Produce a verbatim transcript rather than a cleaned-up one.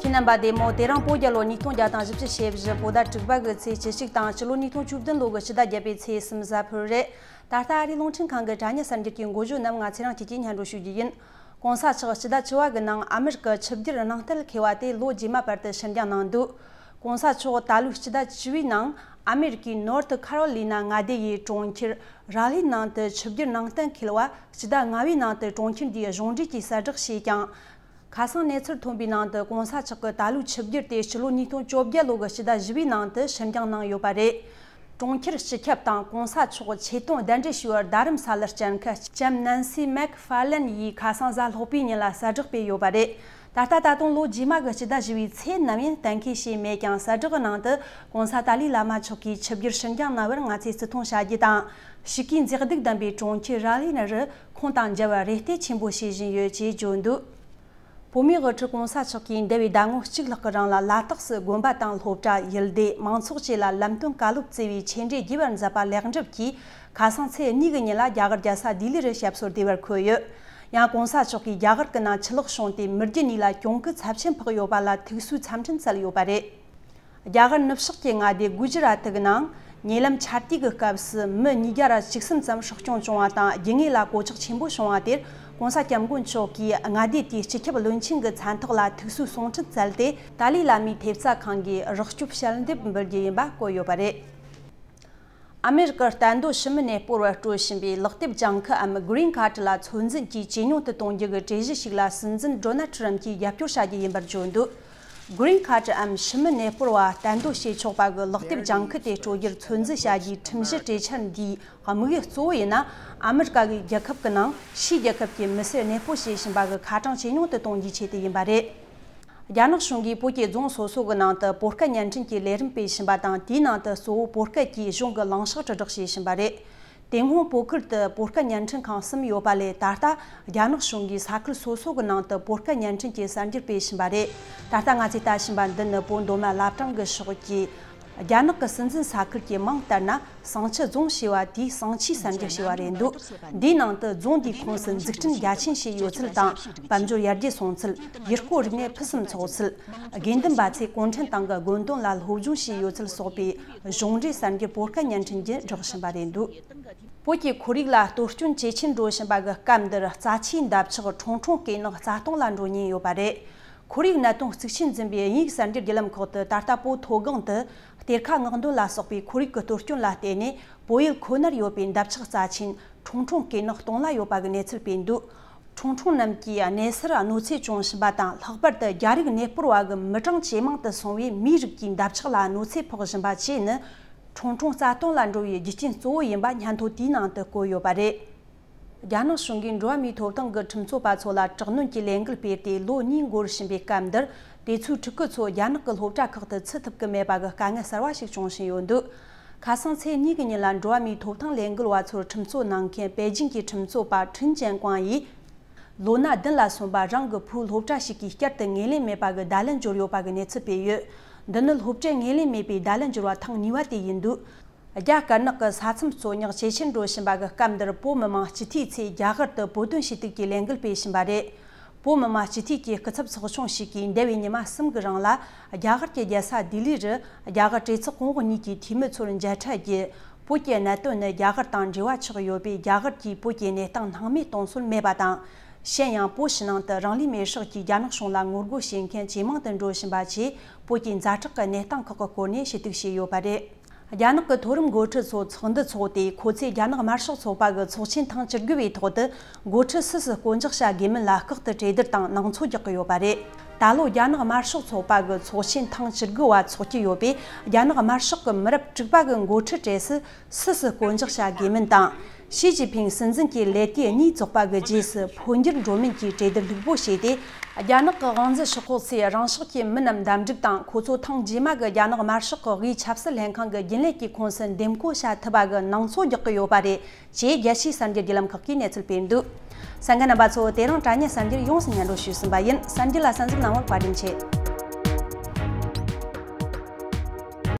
རྣམ་པ་བདེ་མོ། དེ་རིང་བོད་རྒྱལ་ལོ་ཉིས་སྟོང་བརྒྱ་དང་བཞི་བཅུ་ཞེ་བཞི་བོད་ཟླ་དྲུག་པ་གི་ཚེས་བཅུ་གཅིག་དང་སྤྱི་ལོ་ཉིས་སྟོང་བཅུ་བདུན་ལོ་གི་སྤྱི་ཟླ་བརྒྱད་པའི་ཚེས་གསུམ་གཟའ་ཕུར་རེད། ད་ལྟ་ཨ་རིའི་རླུང་འཕྲིན་ཁང་གི་དྲ་བརྙན་གསར་འགྱུར་གྱི་འགོ་བརྗོད་རྣམས་ང་ཚེ་རིང་སྐྱིད་ཀྱིས་སྙན་སྒྲོན་ཞུ་རྒྱུ་ཡིན། གོང་ས་མཆོག་སྤྱི་ཟླ་བཅུ་བ་གི་ནང་ཨ་མེ་རི་ཀ་ཆིབས་བསྒྱུར་གནང་གཏན་འཁེལ་བ་དེ་ལོ་རྗེས་མ་བར་དུ་ཕྱིར་འགྱངས་གནང་འདུག་གོང་ས་མཆོག་ད་ལོའི་སྤྱི་ཟླ་བཅུ་བའི་ནང་ཨ་མེ་རི་ཀའི་ནོར་ཐི་ཁ་རོ་ལི་ན་མངའ་སྡེ་ཡི་གྲོང་ཁྱེར་ར་ལིའི་ནང་དུ་ཆིབས་བསྒྱུར་གནང་གཏན་འཁེལ་བ་སྤྱི་ཟླ་ལྔ་བའི་ནང་དུ་གྲོང་ཁྱེར་འདིའི་གཞུང་འབྲེལ་གྱི་གསལ་བསྒྲགས་བྱས་ཀྱང་། ཁ་སང་གནས་ཚུལ་ཐོན་པའི་ནང་དུ་གོང་ས་མཆོག་གི་ད་ལོའི་ཆིབས་བསྒྱུར་དེ་སྤྱི་ལོ་ཉིས་སྟོང་བཅོ་བརྒྱད་ལོ་གི་སྤྱི་ཟླ་བཞི་བའི་ནང་དུ་ཕྱིར་འགྱངས་གནང་ཡོད་པ་རེད། གྲོང་ཁྱེར་སྤྱི་ཁྱབ་དང་གོང་ས་མཆོག་ཆེད་དོན་གདན་འདྲེན་ཞུ་བར་རྡ་རམ་ས་ལར་བཅར་མཁན་ལྕམ་ནན་སི་མེག་ཧྥ་ལན་ཡིས་ཁ་སང་གཟའ་ལྷག་པའི་ཉིན་ལ་གསལ་བསྒྲགས་སྤེལ་ཡོད་པ་རེད། ད་ལྟ་ད་དུང་ལོ་རྗེས་མ་གི་སྤྱི་ཟླ་བཞི་བའི་ཚེས་ནམ་ཡིན་གཏན་འཁེལ་བྱས་མེད་ཀྱང་གསལ་བསྒྲགས་གི་ནང་དུ་གོང་ས་ཏཱ་ལའི་བླ་མ་མཆོག་གིས་ཆིབས་བསྒྱུར་ཕྱིར་འགྱངས་གནང་བར་ང་ཚོས་བརྩི་མཐོང་བྱ་རྒྱུ་དང་། ཕྱི་གོས་མཛེས་སྡུག་ལྡན་པའི་གྲོང་ཁྱེར་ར་ལི་ནི་རུ་ཁོང་དང་མཇལ་བར་རེ་ལྟོས་ཆེན་པོ་བྱེད་བཞིན་ཡོད་ཅེས་བརྗོད་འདུག་བོད་མིའི་དབུ་ཁྲིད་གོང་ས་མཆོག་གིས་འདས་པའི་ཟླ་ངོ་གཅིག་ལྷག་གི་རིང་ལ་ལ་དྭགས་སུ་དགོན་པ་དང་སློབ་གྲྭ། ཡུལ་སྡེ། མང་ཚོགས་བཅས་ལ་ལམ་སྟོན་བཀའ་སློབ་བསྩལ་བའི་ཆེད་འགྲོས་རྒྱས་པར་མཛད་པ་ལེགས་འགྲུབ་ཀྱིས་ཁ་སང་ཚེས་གཉིས་ཀྱི་ཉིན་ལ་རྒྱ་གར་རྒྱལ་ས་ལྡི་ལི་རུ་སྐྱབས་སུ་བདེ་བར་འཁོད་ཡོད། ཡང་གོང་ས་མཆོག་གིས་རྒྱ་གར་གྱི་ནང་ཆུ་ལོག་བྱུང་སྟེ་མི་རྒྱུ་གཉིས་ལ་གྱོང་གུན་ཚབས་ཆེན་ཕོག་ཡོད་པ་ལ་ཐུགས་གསོའི་འཚམས་འཕྲིན་བསྩལ་ཡོད་པ་རེད། རྒྱ་གར་ནུབ་ཕྱོགས་ཀྱི་མངའ་སྡེ་གུ་ཇི་ར་ཏི་གི་ནང་ཉེ་ལམ་ཆར་དུས་ཀྱི་སྐབས་སུ་མི་ཉིས་བརྒྱ་ར་བཅུ་གསུམ་ཙམ་སྲོག་སྐྱོན་བྱུང་བ་དང་རྒྱུ་དངོས་ལ་གོད་ཆག་ཆེན་པོ་བྱུང་བ་དེར་གོང་ས་སྐྱབས་མགོན་མཆོག་གིས་མངའ་སྡེ་དེའི་སྤྱི་ཁྱབ་བློན་ཆེན་གྱི་མཚན་ཐོག་ལ་ཐུགས་གསོའི་གསུང་འཕྲིན་བསྩལ་ཏེ་ཏཱ་ལའི་བླ་མའི་ཐེབས་རྩ་ཁང་གིས་རོགས་སྐྱོབ་ཞལ་འདེབས་འབུལ་རྒྱུ་ཡིན་པ་བཀོད་ཡོད་པ་རེད། ཨ་མེ་རི་ཀར་གཏན་སྡོད་ཕྱི་མི་གནས་སྤོར་བར་སྤྲོད་བཞིན་པའི་ལག་དེབ་ལྗང་ཁུའམ་Green Card ལ་ཚོད་འཛིན་གྱིས་ཇེ་ཉུང་དུ་གཏོང་རྒྱུ་གི་གྲོས་གཞི་ཞིག་ལ་སྲིད་འཛིན་ཌོ་ནལ་ཊྲམ་གྱིས་རྒྱབ་སྐྱོར་བྱ་རྒྱུ་ཡིན་པར་བརྗོད་འདུག Green Card ཨམ་ཕྱི་མི་གནས་སྤོར་བ་གཏན་སྡོད་བྱེད་ཆོག་པ་གི་ལག་དེབ་ལྗང་ཁུ་དེ་སྤྲོད་རྒྱུར་ཚོད་འཛིན་བྱ་རྒྱུའི་ཁྲིམས་གཞི་གྲོས་འཆར་འདིའི་དམིགས་ཡུལ་གཙོ་བོ་ཡིན་ན། ཨ་མེ་རི་ཀ་གི་རྒྱལ་ཁབ་ཀྱི་ནང་ཕྱིའི་རྒྱལ་ཁབ་ཀྱི་མི་སེར་གནས་སྤོར་བྱེད་བཞིན་པ་གི་ཁ་གྲངས་ཇེ་ཉུང་དུ་གཏོང་རྒྱུའི་ཆེད་དུ་ཡིན་པ་རེད། རྒྱ་ནག་གཞུང་གིས་བོད་ཀྱི་རྫོང་སོ་སོ་གི་ནང་དུ་བོད་སྐད་བརྙན་འཕྲིན་གྱི་ལས་རིམ་སྤེལ་བཞིན་པ་དང་། དེའི་ནང་དུ་གཙོ་བོ་བོད་སྐད་ཀྱིས་གཞུང་གི་གླེང་ཕྱོགས་དྲིལ་བསྒྲགས་བྱེད་བཞིན་པ་རེད། དེ་སྔོན་བོད་ཁུལ་དུ་བོད་སྐད་བརྙན་འཕྲིན་ཁང་གསུམ་ཡོད་པ་ལས། ད་ལྟ་རྒྱ་ནག་གཞུང་གིས་ས་ཁུལ་སོ་སོ་གི་ནང་དུ་བོད་སྐད་བརྙན་འཕྲིན་གྱི་གསར་འགྱུར་སྤེལ་བཞིན་པ་རེད། ད་ལྟ་ང་ཚོས་ལྟ་བཞིན་པ་འདི་ནི་བོད་མདོ་སྨད་བླ་བྲང་གི་ཕྱོགས་ཀྱི་རྒྱ་ནག་གི་སྲིད་འཛིན་ས་ཁུལ་གྱི་མིང་ལྟར་ན་བསང་ཆུ་རྫོང་ཞེས་པ་དེའི་བསང་ཆུའི་གསར་འགྱུར་ཞེས་པ་རེད་འདུག་འདིའི་ནང་དུ་རྫོང་འདིའི་ཁོངས་སུ་འཛུགས་སྐྲུན་རྒྱ་ཆེན་བྱས་ཡོད་ཚུལ་དང་། དཔལ་འབྱོར་ཡར་རྒྱས་སོང་ཚུལ། ཡུལ་སྐོར་རིག་གནས་ཕུན་སུམ་ཚོགས་ཚུལ། དགེ་འདུན་པ་ཚོས་གུང་ཁྲན་ཏང་གི་དགོངས་དོན་ལ་སློབ་སྦྱོང་བྱས་ཡོད་ཚུལ་སོགས་པའི་གཞུང་འབྲེལ་གསར་འགྱུར་བོད་སྐད་བརྙན་འཕྲིན་གྱིས་སྒྲོག་བཞིན་པ་རེད་འདུག་བོད་ཀྱི་ཁོར་ཡུག་ལ་གཏོར་སྐྱོན་ཇེ་ཆེར་འགྲོ་བཞིན་པ་གི་སྐབས་འདིར་རྩ་ཆེའི་འདབ་ཆགས་ཁྲུང་ཁྲུང་སྐེ་ནག་རྩ་སྟོངས་ལ་འགྲོ་ཉེན་ཡོད་པ་རེད། ཁོར་ཡུག་གནད་དོན་གཙིགས་ཆེར་འཛིན་པའི་དབྱིན་ཡིག་གསར་འགྱུར་བརྒྱུད་ལམ་ཁག་ཏུ་ད་ལྟ་བོད་མཐོ་སྒང་དུ་གཏེར་ཁ་མངགས་འདོན་ལ་སོགས་པའི་ཁོར་ཡུག་གི་གཏོར་སྐྱོན་ལ་བརྟེན་ནས་བོད་ཡུལ་ཁོ་ནར་ཡོད་པའི་འདབ་ཆགས་རྩ་ཆེན་ཁྲུང་ཁྲུང་སྐེ་ནག་སྟོངས་ལ་ཡོད་པ་གི་གནས་ཚུལ་སྤེལ་འདུག་ཁྲུང་ཁྲུང་རྣམས་ཀྱིས་གནས་སར་གནོད་འཚེ་བྱུང་བཞིན་པ་དང་། ལྷག་པར་དུ་རྒྱ་རིགས་གནས་སྤོར་བ་གི་མི་གྲངས་ཇེ་མང་དུ་སོང་བས་མིའི་རིགས་ཀྱི་འདབ་ཆགས་ལ་གནོད་འཚེ་ཕོག་བཞིན་པ་བཅས་ནི་ཁྲུང་ཁྲུང་རྩ་སྟོངས་ལ་འགྲོ་བའི་རྒྱུ་རྐྱེན་གཙོ་བོ་ཡིན་པ་སྙན་ཐོ་དེའི་ནང་དུ་བཀོད་ཡོད་པ་རེད། རྒྱ་ནག་གཞུང་གིས་འགྲོ་བ་མིའི་ཐོབ་ཐང་གི་ཁྲིམས་རྩོད་པ་ཚོ་ལ་དྲག་གནོན་གྱི་ལས་འགུལ་སྤེལ་ཏེ་ལོ་གཉིས་འགོར་བཞིན་པའི་སྐབས་འདིར། དེ་ཚོའི་ཕྲུ་གུ་ཚོ་རྒྱ་ནག་གི་སློབ་གྲྭ་ཁག་ཏུ་ཚུད་ཐུབ་ཀྱི་མེད་པ་གི་དཀའ་ངལ་གསར་བ་ཞིག་བྱུང་བཞིན་ཡོད་འདུག་ཁ་སང་ཚེས་གཉིས་ཀྱི་ཉིན་ལ་འགྲོ་བ་མིའི་ཐོབ་ཐང་ལས་འགུལ་བ་ཚོར་ཁྲིམས་རྩོད་གནང་མཁན་པེ་ཅིང་གི་ཁྲིམས་རྩོད་པ་ཁྲིན་ཅན་ཀོང་ཡིས། ལོ་ན་བདུན་ལ་སོན་པ་རང་གི་བུ་སློབ་གྲྭ་ཞིག་གིས་བསྐྱར་དུ་ངོས་ལེན་མེད་པ་གི་བརྡ་ལན་འབྱོར་ཡོད་པ་གི་གནས་ཚུལ་སྤེལ་ཡོད། འདི་ནི་སློབ་གྲྭས་ངོས་ལེན་མེད་པའི་བརྡ་ལན་འབྱོར་བ་ཐེངས་གཉིས་པ་དེ་ཡིན་འདུག་རྒྱ་དཀར་ནག་གི་ས་མཚམས་རྩོད་རྙོག་ཇེ་ཆེར་འགྲོ་བཞིན་པ་གི་སྐབས་འདིར། བོད་མི་མང་སྤྱི་འཐུས་ཚོས་རྒྱ་གར་དུ་བོད་དོན་ཞུ་གཏུག་གི་ལས་འགུལ་སྤེལ་བཞིན་པ་རེད། བོད་མི་མང་སྤྱི་འཐུས་ཀྱི་སྐུ་ཚབ་ཚོགས་ཆུང་ཞིག་གིས་འདས་པའི་ཉི་མ་གསུམ་གི་རིང་ལ། རྒྱ་གར་གྱི་རྒྱལ་ས་ལྡི་ལི་རུ་རྒྱ་གར་གྲོས་ཚོགས་གོང་འོག་གཉིས་ཀྱི་འཐུས་མི་ཚོར་མཇལ་འཕྲད་ཀྱིས། བོད་ཀྱི་གནད་དོན་ནི་རྒྱ་གར་དང་འབྲེལ་བ་ཆགས་ཡོད་པས། རྒྱ་གར་གྱིས་བོད་ཀྱི་གནས་སྟངས་སྣང་མེད་གཏོང་སྲོལ་མེད་པ་དང་། གཞན་ཡང་། བོད་ཕྱི་ནང་དུ་རང་ལུས་མེར་སྲེག་གིས་རྒྱ་ནག་གཞུང་ལ་ངོ་རྒོལ་བྱེད་མཁན་ཇེ་མང་དུ་འགྲོ་བཞིན་པ་བཅས། བོད་ཀྱི་ཛ་དྲག་གི་གནས་སྟངས་ཁག་གི་སྐོར་ནས་ཞུ་གཏུག་བྱས་ཡོད་པ་རེད། རྒྱ་ནག་གི་མཐོ་རིམ་འགོ་ཁྲིད་ཚོ་ཚོགས་འདུ་འཚོགས་ཏེ། ཁོ་ཚོས་རྒྱ་ནག་དམར་ཤོག་ཚོགས་པ་གི་ཚོགས་ཆེན་ཐེངས་བཅུ་དགུ་བའི་ཐོག་ཏུ་འགོ་ཁྲིད་སུ་སུ་བསྐོ་འཇོག་བྱ་དགོས་མིན་ལ་བསྐགས་ཏུ་གྲོས་བསྡུར་དང་ནང་འཚོ་རྒྱག་གི་ཡོད་པ་རེད། ད་ལོ་རྒྱ་ནག་དམར་ཤོག་ཚོགས་པ་གི་ཚོགས་ཆེན་ཐེངས་བཅུ་དགུ་བ་འཚོགས་ཀྱི་ཡོད་པས། རྒྱ་ནག་དམར་ཤོག་གི་མི་རབས་དྲུག་པ་གི་འགོ་ཁྲིད་གྲས་སུ་སུ་སུ་བསྐོ་འཇོག་བྱ་དགོས་མིན་དང་། ཞི་ཅིན་ཕིང་སྲིད་འཛིན་གྱི་ལས་དུས་གཉིས་རྫོགས་པ་གི་རྗེས་སུ་འཕོ་འགྱུར་འགྲོ་མིན་གྱི་གྲོས་བསྡུར་ལྷུག་པོ་བྱས་ཏེ། རྒྱ་ནག་གི་དབང་འཛིན་ཤོག་ཁག་ཚོས་རང་ཕྱོགས་ཀྱི་མི་རྣམས་འདེམས་སྒྲུག་དང་། ཁོ་ཚོ་ཐེངས་རྗེས་མ་གི་རྒྱ་ནག་དམར་ཤོག་གི་དབུས་ཆབ་སྲིད་ལྷན་ཁང་གི་རྒྱུན་ལས་ཀྱི་ཁོངས་སུ་འདེམས་བསྐོ་བྱ་ཐུབ་པ་གི་ནང་འཚོ་རྒྱག་གི་ཡོད་པ་རེད། ཅེས་རྒྱལ་སྤྱིའི་གསར་འགྱུར་བརྒྱུད་ལམ་ཁག་གིས་གནས་ཚུལ་སྤེལ་འདུག་གསན་མཁན་རྣམ་པ་ཚོ། དེ་རིང་དྲ་བརྙན་གསར་འགྱུར་ཡོངས་སུ་སྙན་སྒྲོན་ཞུས་ཟིན་པ་ཡིན། གསར་འགྱུར་ལ་གསན་གཟིགས་གནང་བར་བཀའ་དྲིན་ཆེ།